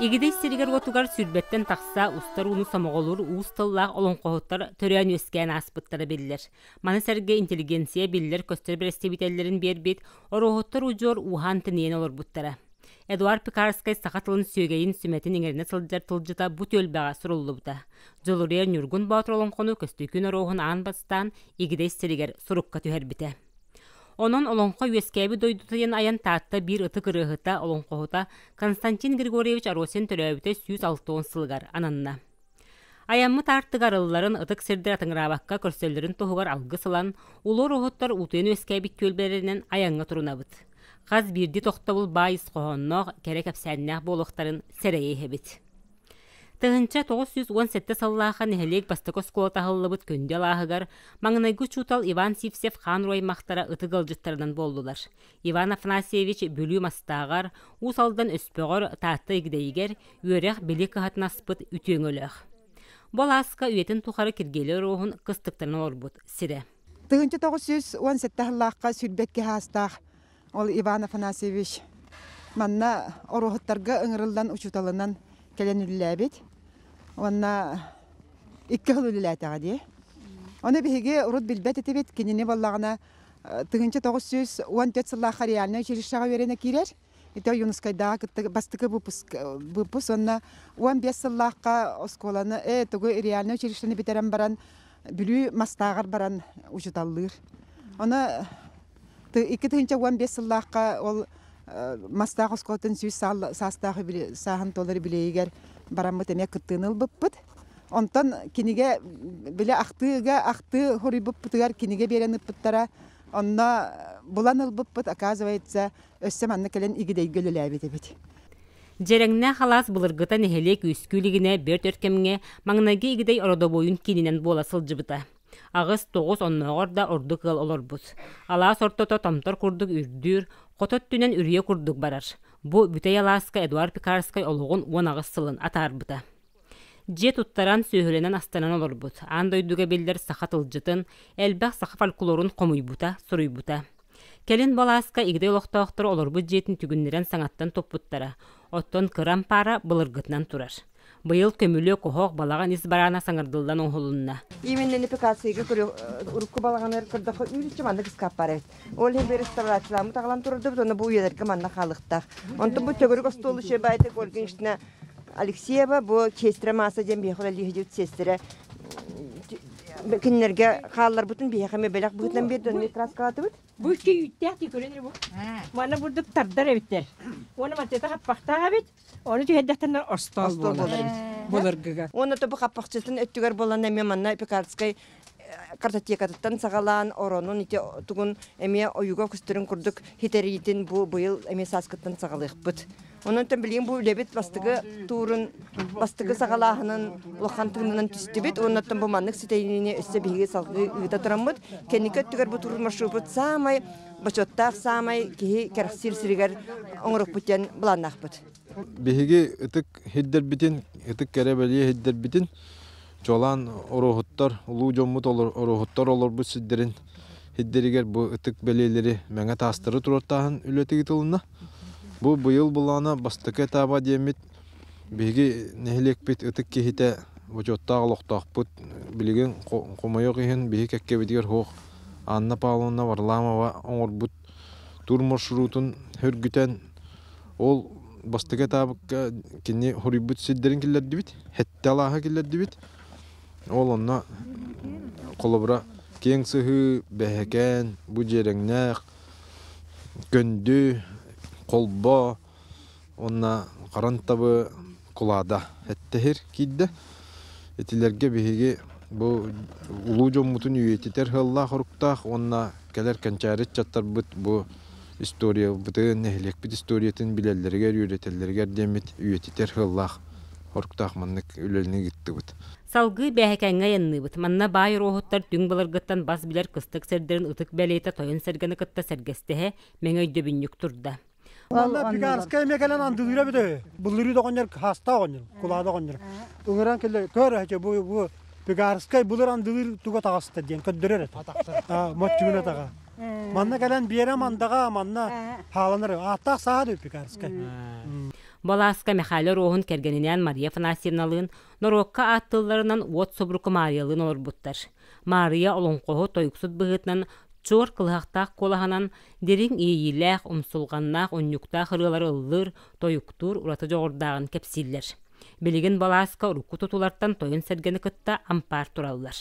Игидэй сиригэр-уотугар сүүрбэттэн тахса устар ууну сомоҕолуур уус тыллаах олоҥхоһуттар төрөөн-үөскээн ааспыттара биллэр. Маны сэргэ интеллигенция биллэр-көстөр бэрэстэбиитэллэрин биэрбит Оруоһуттар удьуор ууһаан-тэнийэн олорбуттара. Эдуард Пекарскай саха тылын сүөгэйин сүмэтин иҥэринэ сылдьар тылдьыта бу түөлбэҕэ суруллубута. Дьулуруйар Ньургун Боотур олоҥхону Көстөкүүн Оруоһун аан бастаан Игидэй сиригэр сурукка түһэрбитэ. Онон олоҥхо үөскээбит дойдута диэн айан Таатта биир ытык ырыаһыта, олоҥхоһута Константин Григорьевич Аросин төрөөбүтэ 160 сылыгар ананна. Айаммыт аартыга арылларын, ытык сирдэр атыҥыраабакка көрсөллөрүн туһугар алгыс ылан, улуу оруоһуттар утуйан үөскээбит түөлбэлэринэн айаҥҥа турунабыт. Хас биирдии тохтобул баай ис хоһоонноох, кэрэ кэпсээннээх буолуохтарын сэрэйэ иһэбит. 1917 сыллаахха нэһилиэк бастакы оскуолата аһыллыбыт Күндү алааһыгар маҥнайгы учуутал Иван Сивцев хаан аймахтара ытык ыалдьыттарынан буоллулар. Иван Афанасьевич Бүлүү Мастааҕар, Уус Алдан Өспөҕөр, Таатта Игидэйигэр үөрэх били кыһатын аспыт үтүө өҥөлөөх. Бу алааска үйэтин тухары Киргиэлэй Оруоһун кыстыктарын олорбут сирэ. 1917 сыллаахха сүүрбэкки саастаах ол Иван Афанасьевич манна Оруоһуттарга ыҥырыллан учууталынан кэлэн үлэлээбит. Уонна икки сыл үлэлээтэҕэ дии. Ону биһиги урут билбэт этибит, кинини буоллаҕына 1914 сыллаахха реальнай училищеҕа үөрэнэ киирэр. Ити Ойуунускайдааҕы кытта бастакы выпуск выпуск уонна 15 сыллаахха оскуоланы э тугу реальнай училищены бүтэрэн баран Бүлүү Мастааҕар баран учуталлыыр. Ону 2015 сыллаахха ол Мастаах оскуолатын сүүс саастаах сааһын туолар юбилейигэр бараммыт эмиэ кыттыыны ылбыппыт. Онтон кинигэ били ахтыыга ахтыы хоруйбуппутугар кинигэ биэрэн ыппыттара. Онно булан ылбыппыт, оказывается, өссө манна кэлэн Игидэйгэ үлэлээбит эбит. Дьэрэҥнээх алаас былыргыта нэһилиэк үөскүү илигинэ бэрт өр кэмҥэ маҥнайгы Игидэй ородобуойун киининэн буола сылдьыбыта. Аҕыс, тоҕус оннооҕор да ордук ыал олорбут. Алаас ортото томтор курдук үрдүүр, хото өттүнэн үрүйэ курдук барар. Бу бүтэй алааска Эдуард Пекарскай олоҕун 18 сылын атаарбыта. Дьиэ туттаран, сүөһүлэнэн-астанан олорбут, аан дойдуга биллэр саха тылдьытын, элбэх саха фольклорун хомуйбута, суруйбута. Кэлин бу алааска Игидэй олохтоохторо олорбут дьиэтин түгүннэрэн саҥаттан туппуттара, оттон кыра ампаара былыргытынан турар. Быйыл көмүлүөк оһох балаҕан ис бараана саҥардыллан оҥоһулунна. Именно непикацияга урукку балаҕанар көрдөххө үүрүччү маннык ыскаап баар эбит. Ол иһин бу реставрацияламмыт аҕалан турардыбыт уонна бу үйэлэргэ манна хаалыахтаах. Онтон бу төгүрүк остуолу үчүгэй Ольга Ильинична Алексеева бу сестра Мааса диэн биһиэхэ үлэлии сиэстэрэ кинилэргэ хаалларбытын биһиэхэ эмиэ бэлэх быһыытынан биэрдэ онно краскалаатыбыт. Бу икки үүттээх дии көрөн бу. Манна бурдук тардар эбиттэр. Уонна мантыта хаппахтаах эбит. Ону түһэрдэхтэринэ остуол буолар эбит. Былыргыга. Уонна то бу хаппахчытын өттүгэр буолан эмиэ манна Пекарскай картотекатыттан саҕалаан оронун ити тугун эмиэ ойууга көстөрүн курдук хитэриитин бу быйыл эмиэ сааскыттан саҕалыахпыт. Онон билигин бу үлэбит бастакы туурун бастакы саҕалааһынын улахан тыынынан түстүбүт. Уоннаттан бу маннык ситэйиини өссө биһиги салгыы ыыта тураммыт. Кэнники өттүгэр бу туруу маршруппут саамай бочуоттаах саамай киһи кэрэхсиир сиригэр оҥорукпут диэн былааннаахпыт. Биһиги ытык сирдэрбитин, ытык кэрэ бэлиэ сирдэрбитин чуолаан Оруоһуттар, улуу дьоммут Оруоһуттар олорбут сирдэрин сирдэригэр бу ытык бэлиэлэри мэҥэ таастары туруортааһын үлэтэ ыытылынна. Бу быйыл былаана бастакы этаба диэммит биһиги нэһилиэкпит ытык киһитэ бочуоттаах олохтоохпут. Билигин хомойуох иһин биһи кэккэбитигэр суох Анна Павловна Варламова оҥорбут тур маршрутун сөргүтэн ол бастакы этаабыкка кини хоруйбут сирдэрин киллэрдибит, сэттэ алааһы киллэрдибит. Ол онно холобура киэҥ сыһыы, бэһэкээн, бу дьиэрэҥнээх, Күндү, Холбо уонна Харантабы Кулаада эттэһир киирдэ. Итилэргэ биһиги бу улуу дьоммутун үйэтитэр сыаллаах-соруктаах уонна кэлэр кэнчээри ыччаттарбыт бу историябытын, нэһилиэкпит историятын билэллэригэр, үөрэтэллэригэр диэммит үйэтитэр сыаллаах соруктаах маннык үлэни ыыттыбыт. Салгыы Бээһэкээҥҥэ айанныыбыт. Манна баай оруоһуттар түҥ былыргыттан бас билэр кыстык сирдэрин ытык бэлиэтэ тойон сэргэни кытта сэргэстэһэ мэҥэ өйдөбүнньүк турда. Манна Пекарскай эмиэ кэлэн андылыыра эбит үһү. Былырыы да оҕонньор хаастаах оҕонньор, кулаада оҕонньор. Ыҥыран кэллэ, көр эһэчэ бу бу Пекарскай былыр андылыыр туга таҕыста диэн көрдөрөр этэ. Моччугун атаҕа. Манна кэлэн Биэрэ мандаҕа манна хааланар. Ааттаах сааһа да Пекарскай. Бу алааска Михайло Оруоһун кэргэнинээн Мария Афанасьевналыын норуокка ааттыылларынан Уот Субуруку Маарыйалыын олорбуттар. Маарыйа олоҥхоһут, тойуксут быһыытынан чуор кылыһахтаах куолаһынан дириҥ иэйиилээх, умсулҕаннаах, унньуктаах ырыалары ыллыыр, тойуктуур ураты дьоҕурдааҕын кэпсииллэр. Билигин балааска урукку тутулартан тойон сэргэни кытта ампаар тураллар.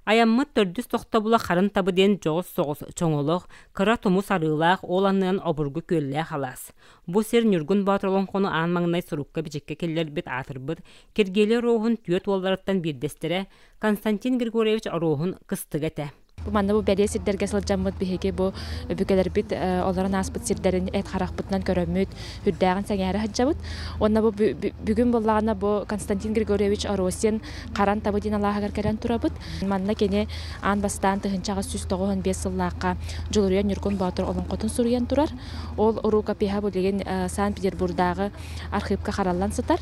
Айаммыт төрдүс тохтобула Харын Табы диэн дьоҕус соҕус чоҥолох, кыра тумус арыылаах, ол аннынан обургу күөллээх алаас. Бу сир Ньургун Боотур олоҥхону аан маҥнай сурукка-бичиккэ киллэрбит аатырбыт Киргиэлэй Оруоһун түөрт уолларыттан биирдэстэрэ Константин Григорьевич Оруоһун кыстыга этэ. Бу манна бу бэлиэ сирдэргэ сылдьаммыт биһиги бу өбүгэлэрбит олорон ааспыт сирдэрин эт харахпытынан көрөммүт, үрдээҕин сэҥээрэ сылдьабыт. Уонна бу бүгүн буоллаҕына бу Константин Григорьевич Оросин Харан Табы диэн алааһыгар кэлэн турабыт. Манна кини аан бастаан 1895 сыллаахха Дьулуруйан Ньургун Боотур олоҥхотун суруйан турар. Ол рукопиһа билигин Санкт-Петербурдааҕы архыыпка хараллан сытар.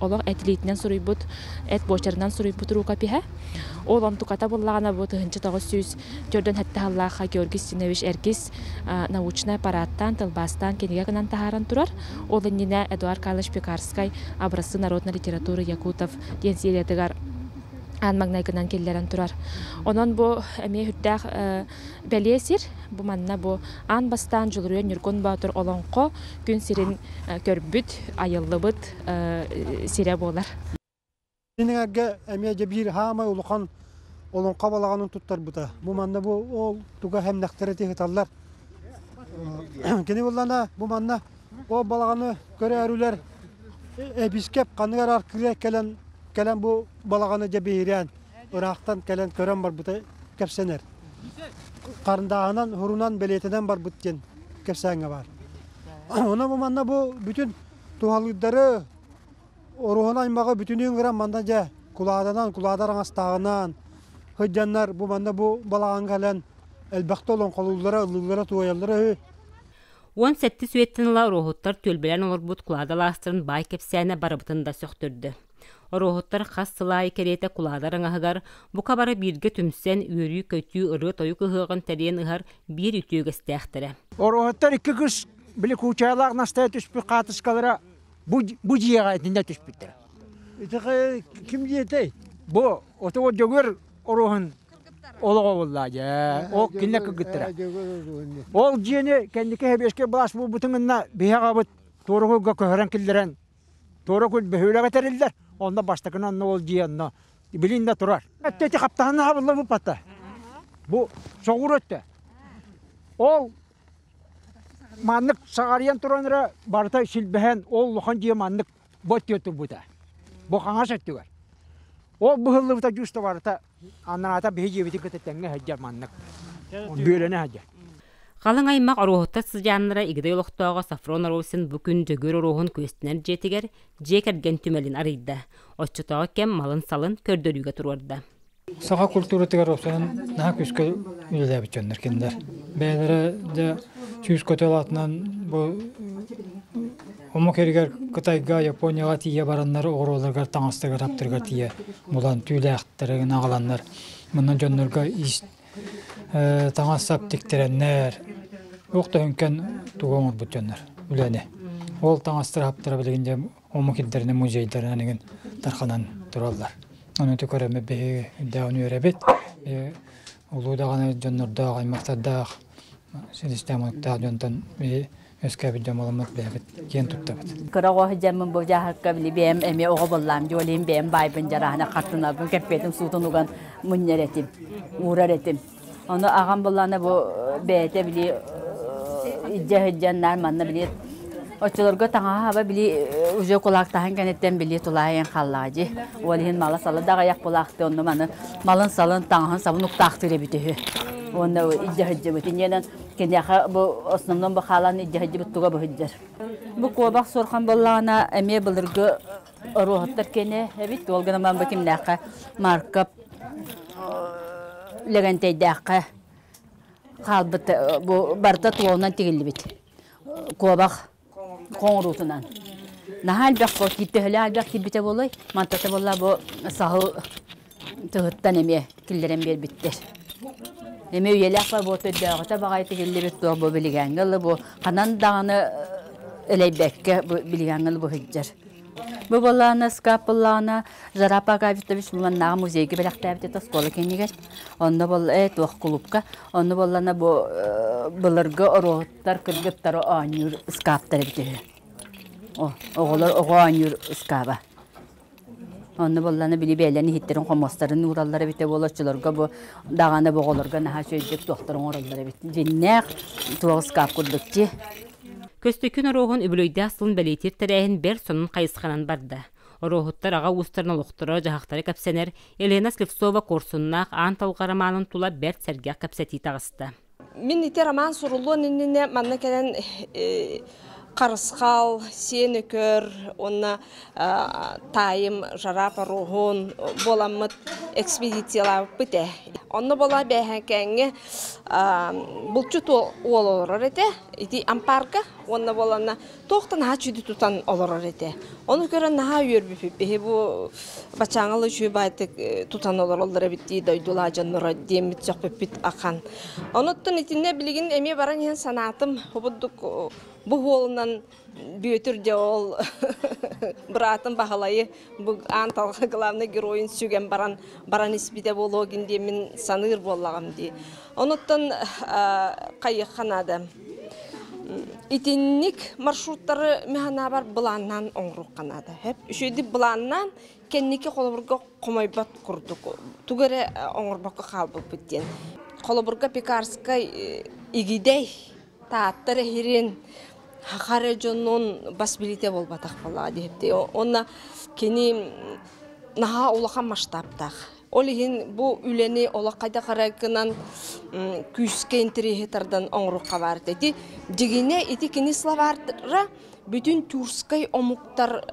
Олох этилиитинэн суруйбут, эт буочарынан суруйбут рукопиһа. Ол онтуката буллаҕына бу 1947 сыллаахха Георгий Стинович Эргис научнай аппараттаан, тылбаастаан кинигэ гынан таһааран турар. Ол иннинэ Эдуард Карлович Пекарскай «Образцы народной литературы якутов» диэн сериятыгар аан маҥнайгынан киллэрэн турар. Онон бу эмиэ сүрдээх бэлиэ сир. Бу манна бу аан бастаан Дьулуруйан Ньургун Боотур олоҥхо күн сирин көрбүт, айыллыбыт сирэ буолар. Кинигэ эмиэ дьэ биир хаамай улахан олоҥхо балаҕанын туттарбыта. Бу манна бу ол туга хэмнэхтэрэ тиһыталлар. Кини буллана бу манна ол балаҕаны көрөөрүлэр эбискэп ханыгар аркыа кэлэн кэлэн бу балаҕаны дьэ биһирээн ыраахтан кэлэн көрөн барбыта кэпсэнэр. Харындааһынан, хурунан бэлиэтэнэн барбыт диэн кэпсээҥҥэ баар. Онон бу манна бу бүтүн туһалыырдары Оруоһун аймаҕы бүтүнүү ыҥыран манна дьэ кулааданан, кулаада араҥастааҕынан сылдьаннар бу манна бу балаҕаҥҥа кэлэн элбэхтэ олоҥхолууллара, ыллыыллара, туойаллара үһү. 17 үйэттэн ыла оруоһуттар түөлбэлээн олорбут кулаада алаастарын баай кэпсээнэ барыбытын да сөхтөрдө. Оруоһуттар хас сыл аайы кэриэтэ кулаада араҥаһыгар бука бары бииргэ түмсэн, үөрүү-көтүү, ырыа-тойук ыһыаҕын тэрийэн ыһар биир үтүө үгэстээхтэрэ. Оруоһуттар икки кыс били куучаалаах настайа түспүт хаатыскалара Бу, бу дьиэҕэ итиннэ түспүттэрэ. Ити ким дьиэтэй? Бу отого Дьөгүөр оруоһун олоҕо буолла дьэ. Ол кинилэр кыргыттара. Ол дьиэни кэнники хэбиэскэй былаас буолбутун гынна биһи аҕабыт Туорукулга көһөрөн киллэрэн Туорукул бөһүөлэгэ тэриллэр. Онно бастакынан онно ол дьиэ онно билин да турар. Өттө ити хаптаһына хабылла буппата. Бу соҕур өттө. Ол Маннык саҕарыйан туран эрэ барыта силбэһэн ол улахан дьиэ маннык бу өттүгэр турбута. Бу хаҥас өттүгэр. Ол быһыллыбыта дьуста барыта анаата биһи дьиэбитин кытта тэҥҥэ сылдьар маннык. Бүөлэнэ сылдьар. Халыҥ аймах Оруоһуттар сыдьааннара Игидэй олохтооҕо Софрон Оросин бу күн Дьөгүөр Оруоһун күөстэнэр дьиэтигэр дьиэ кэргэн түмэлин арыйда. Оччотооҕу кэм малын-салын көрдөрүүгэ туруорда. Саха культуратыгар уопсайынан наһаа күүскэ үлэлээбит дьоннор кинилэр. Бэйэлэрэ дьэ сүүс көтөл атынан бу омук эригэр Кытайга, Японияҕа тиийэ бараннар оҕуруоларыгар, таҥастарыгар, аптарыгар тиийэ булан түүлээхтэрин аҕаланнар манна дьоннорго иис таҥас-сап тиктэрэннэр туох да үҥкэн тугу оҥорбут дьоннор үлэни. Ол таҥастар аптара билигин дьэ омук ирдэринэн музейдарынан игин тарханан тураллар. Ону көрөммүт биһиги үрдээҕин үөрэбит. Улуу даҕаны дьоннордоох, аймахтардаах, силистээх дьонтон биһи үөскээбит дьон буоламмыт бэйэбит киэн туттабыт. Кыра оҕо сылдьаммын бу дьааһыкка били бэйэм эмиэ оҕо буоллаам, дьуолиим бэйэм баайбын дьараһына хартынабын кэппиэтин суутун уган мунньар этим, уурар этим. Ону аҕам буллаана бу бэйэтэ били илдьэ сылдьан наар манна били оччолорго таҥаһа хаба били уже кулаактаһан кэнниттэн били тулаайан хааллаҕа дии. Ол иһин мала-сала да аҕыйах булаахтыы онно маны малын-салын таҥаһын сабын уктаахтыыр эбит үһү. Уонна илдьэ сылдьыбыт. Инньэнэн киниэхэ бу основном бу хаалан илдьэ сылдьыбыт туга бу сылдьар. Бу куобах суорхан буоллаҕына эмиэ былыргы Оруоһуттар киэнэ эбит, ол гынан баран бу кимнээххэ Маркап Лэгэнтэйдээххэ хаалбыт бу барыта туолунан тигиллибит куобах хоҥоруутунан. Наһаа элбэх төһөлөөх элбэх киирбитэ буолуой? Мантата буолла бу саһыл тыһыттан эмиэ киллэрэн биэрбиттэр. Эмиэ үйэлээх баар буолта өйдөөҕүтэ баҕайы тигиллибит туох бу билигээҥҥэ ылы бу ханан даҕаны элэйбэккэ бу билигиҥҥэ бу сылдьар. Бу буоллаҕына ыскаап буоллаҕына Жарап Агавитович маннааҕы музейга бэлэхтээбит этэ оскуола кэннигэр. Онно буолла э туох кулуупка. Онно буоллаҕына бу былыргы оруоһуттар кыргыттары оонньуур ыскааптар эбит үһү. Оҕолор оҕо оонньуур ыскааба. Онно буоллаҕына били бэйэлэрин иһиттэрин хомуостарын уураллар эбитэ буолуо, оччолорго бу даҕаны бу оҕолорго наһаа үчүгэйдик туохтарын оҥороллор эбит. Дьиннээх туох ыскаап курдук дии. Көстөкүүн Оруоһун үбүлүөйдээх сылын бэлиэтиир тэрээһин бэрт сонун хайысханан барда. Оруоһуттар аҕа уустарын олохторо-дьаһахтара кэпсэнэр Елена Слепцова Куорсуннаах Аан Талҕа романын тула бэрт сэргэх кэпсэтии таҕыста. Мин ити роман суруллуон иннинэ манна кэлэн Харысхал, Сиэн Өкөр уонна таайым Жара Пароһун буоламмыт экспедициялаабыппыт ээ. Онно буола бээһэкээҥҥэ булчут уол олорор этэ. Ити ампаарга уонна буоланна туох да наһаа чүйдү тутан олорор этэ. Ону көрөн наһаа үөрбүппүт. Биһи бу бачааҥал үчүгэй баайтык тутан олороллор эбит дии дойдулаа дьонноро диэммит сөхпүппүт ахан. Онуттан итиннэ билигин эмиэ баран иһэн санаатым обурдук бу уолунан Бүөтүр дьэ ол быраатым Баһылайы бу аан талҕа главный геройун сүгэн баран баран испитэ буолуо гин диэммин саныыр буоллаҕым дии. Онуттан хайыахха наада. Итинник маршруттары механаабар былааннаан оҥоруохха наада. Үчүгэйдик былааннаан кэнники холобурга хомойбот курдук тугу эрэ оҥорбокко хаалбыппыт диэн. Холобурга Пекарскай Игидэй Таатта эрэһирин саха эрэ дьонун бас билиитэ буолбатах буоллаҕа диэбитий. Уонна кини наһаа улахан масштабтаах. Ол иһин бу үлэни олох хайдах эрэ гынан күүскэ интэриэһи тардан оҥоруохха баар этэ. Ити дьигинэ ити кини словарра бүтүн тюркскай омуктар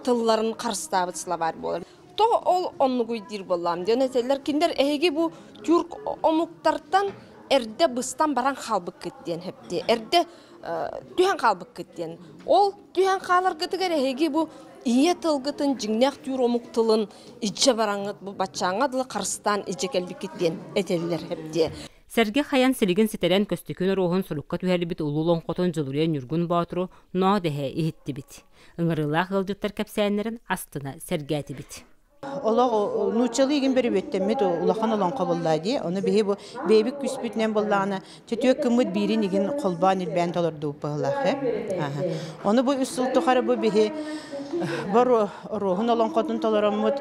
тылларын харыстаабыт словарь буолар. Тоҕо ол оннугуй диир буоллаам диэн этэллэр. Кинилэр эһиги бу тюрк омуктартан эрдэ быстан баран хаалбыккыт диэн хэптиэ. Эрдэ түһэн хаалбыккыт диэн. Ол түһэн хааларгытыгар эһиги бу ийэ тылгытын дьиҥнээх түүр омук тылын иччэ бараҥҥыт бу баччааҥҥа дылы харыстаан иччэ кэлбиккит диэн этэллэр хэптиэ. Сэргэ хайан силигин ситэрэн Көстөкүүн Оруоһун сурукка түһэрбит улуу олоҥхотун Дьулуруйа Ньургун Боотуру ноо дэһэ иһиттибит. Ыҥырыылаах ыалдьыттар кэпсээннэрин астына сэргээтибит. Олох нууччалыы игин бөрүбүөттэммит улахан олоҥхо буолла дии. Ону биһи бу бэйэбит күспүтүнэн буоллаҕына түтүөк кыммыт биирин игин холбоон илбээн толордубут быһылаах. Ону бу үс сыл тухары бу биһи бор оруоһун олоҥхотун толороммут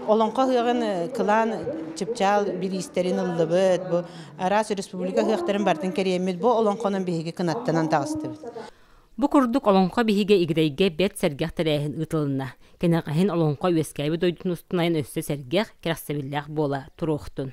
олоҥхо ыһыаҕын кылаан чыпчаал бириистэрин ыллыбыт. Бу араас республика ыһыахтарын бартын кэриэммит бу олоҥхонон биһиги кынаттанан таҕыстыбыт. Бу курдук Олоҥхо биһигэ Игидэйгэ бэрт сэргэх тэрээһин ыытылынна. Кэнэҕэһин олоҥхо үөскээбит дойдутун устун айан өссө сэргэх, кэрэхсэбиллээх буола туруохтун.